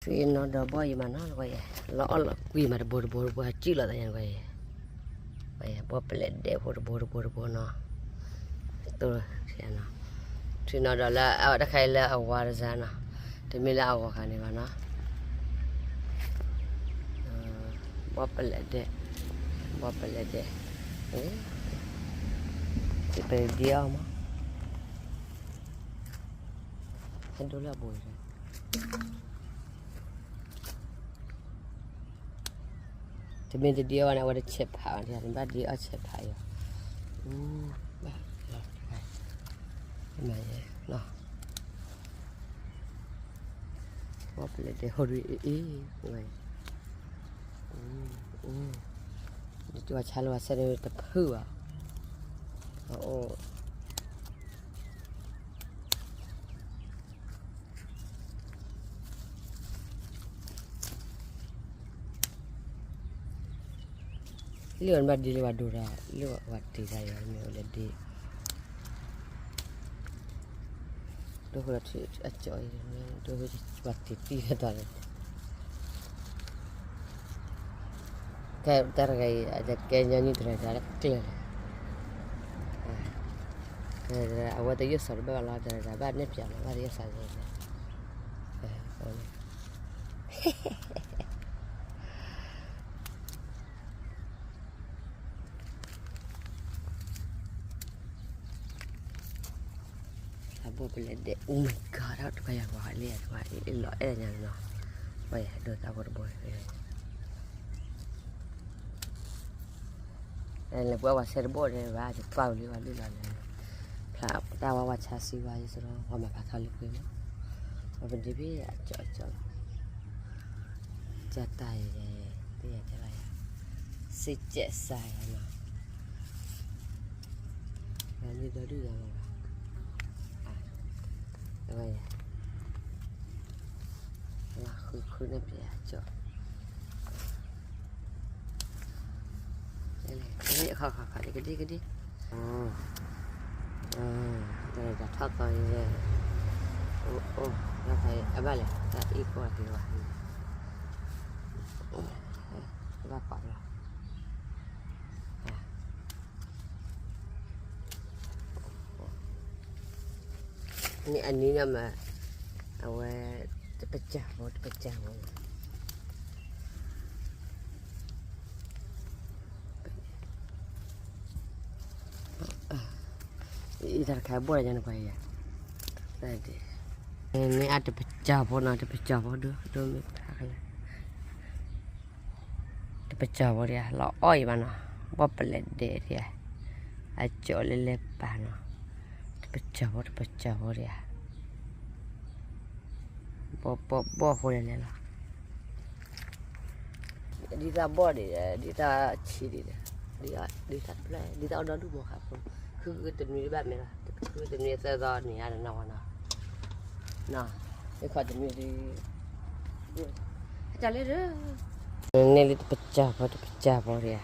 ထွံၣ်နီၢ်ဒီးဘီၣ်အံၤမးနီၤ, လီၤအီၣ်လီၤကွံမးတဘိတဘိတဘိ ဟဲကံၣ်လီၤသးညါတကွၢ်အံၤ, ဘီၣ်ပလဲၤဒဲးဖိတဘိတဘိတဘိနီၤ, ထွံၣ်နီၢ်ဒီးလၢအတခါအံၤလၢအဝၤတစါနီၤ, တမ့ၢ်လၢအဂီၤခါန့ၣ်ဘၣ်နီၤ, ဘီၣ်ပလဲၤဒဲး, ဘီၣ်ပလဲၤဒဲး, ပဒံအီၣ်မး, ဟဲဒိလၢအဘိ တမ့ၢ်တဒံအီၣ်ဘၣ်န့ၣ် အဝဲတဆဲးဖးဘၣ်, နဘၣ်ဒံအီၣ်ဆဲးဖးအံၤ, ဘၣ်, ဘီၣ်ပလဲၤဒဲးဟိဒ်အံၤ, ယွၤဆါလၢပှၤဆဲးန့ၣ်တဖုဘၣ်, အအိၣ် လၢနဘၣ်ဒ်လၢပှၤဒိၣ်ဒီး လၢပှၤတ့ၢ်တၢ်အံၤမ့ၢ်အိၣ်လဲၣ်ဒ်, ဒိၣ်ဃိလီၤထံအကၠီအံၤ, ဒိၣ်ဃိပှၤတ့ၢ်တံၢ်လၢတၢ်လၢ ခဲတၢ်တဂၤအံၤ အကဲညီနုၢ်တရၤဒါလၢကျၢၤလီၤ, အဝဲတယိၣ်စီၤတဘၣ်ဘၣ်လီၤ တရၤဒါဘၣ်နဲၣ်ပၠးလီၤ ဘၣ်တယိၣ်စီၤန့ၣ်, အဘီၣ်ပလဲၤဒဲး Oh my God တၢ်တခွါယၤကွၢ်လံ တခွါလီၤအဲၣ်ညါနီၤ, ပှၤယဒိးတၢ်ဖိတဘိ, လဲၤပှၤဝဲဆဲးတဘိန့ၣ်ဘၣ် ယပာ်ဝံၤလံဝဲဒ်လီၤန့ၣ်, ဖျါတၢ်ဝဲဝဲဆါစံဝဲယစရီ ပှၤမၤဖးထီလံကွံာ်မး, ပဒ်ဖဲအကၠီကၠီလီၤ, ကၢ်တၢ်အံၤ သ့ၣ်ညါတဲဘၣ်ယၤ, စ့ကဲးစါယၤနီၤ, မ့ၢ်ဒီဒုၣ်ယၤလီၤဘၣ်, အဝဲယၤ, လၢဃုခုန့ၣ်ပျဲအကၠီ ကဒံကဒံ, တၢ်ထီၣ်သီယဲ, အိၣ်, အဘၣ်လဲၣ် တၢ်အံၣ်ကီၢ်က့ၤဝဲ, ဘၣ်ကွၢ်လီၤ န့ၣ်အနံၤန့ၣ်မး, အဝဲ တပစၢ်ဖိ တပစၢ်ဖိ, အံၤတၢ်တခါဘီၣ်လၢညါနကွၢ်ယၤ, န့ၣ်အတပစၢ်ဖိနီၤ တပစၢ်ဖိဒိၣ်ဒိၣ်မ့ၢ်ဖးကလဲၣ် တပစၢ်ဖိဒံးဧါ လီၤအီၣ်အံၤဘၣ်နီၤ, ဘီၣ်ပလဲၤဒဲးဒံးဧါ, အကၠီလၢလဲၤပာ်နီၤ, တပစၢ်ဖိ တပစၢ်ဖိဒံးဧါ, ဘီၣ်ဘီၣ်ဘီၣ်ဖိလဲၤလဲၤလီၤ, ဒ်တၢ်ဘီၣ်ဒံးဒီး ဒ်တၢ်ဆံးဒံးဒီး, ဒ်တၢ်တဖျၢၣ် ဒ်တၢ်အီၣ်ဒီဒူၣ်မီၤဃးဖိ, ခုတနွံဘၣ်မ့ၢ်လီၤ, ခုတနွံသၢသီန့ၣ် အါတနီၤဝဲနီၤ, နခွါတနွံဒ် တၢ်လၢ န့ၣ်လၢတပစၢ်ဖိ တပစၢ်ဖိဒံးဧါ,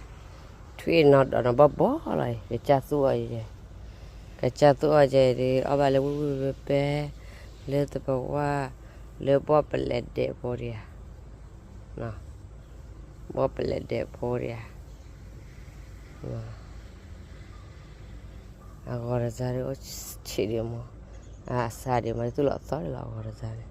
ထွံၣ်နီၢ်ဒီးနီၢ်ဘီၣ်ဘီၣ်လီၤအံၤ ကစၢ်သူအီၤယဲ, ကစၢ်သူအီၤယဲဒ် အီၣ်ဘၣ်လၢဝံၣ်ဝံၣ်ပဲပဲ, လၢသပဝၢ်, လၢဘီၣ်ပလဲၤဒဲးဖိဒံးဧါ, ဘီၣ်ပလဲၤဒဲးဖိဒံးဧါ, အဂီၤတစၢ်ဒ်အိၣ်ဆံးဒံးမး, အစၢ်ဒံးမး ဒ်သူၣ်လီၤသီဒံးလီၤ အဂီၤတစၢ်ဒံး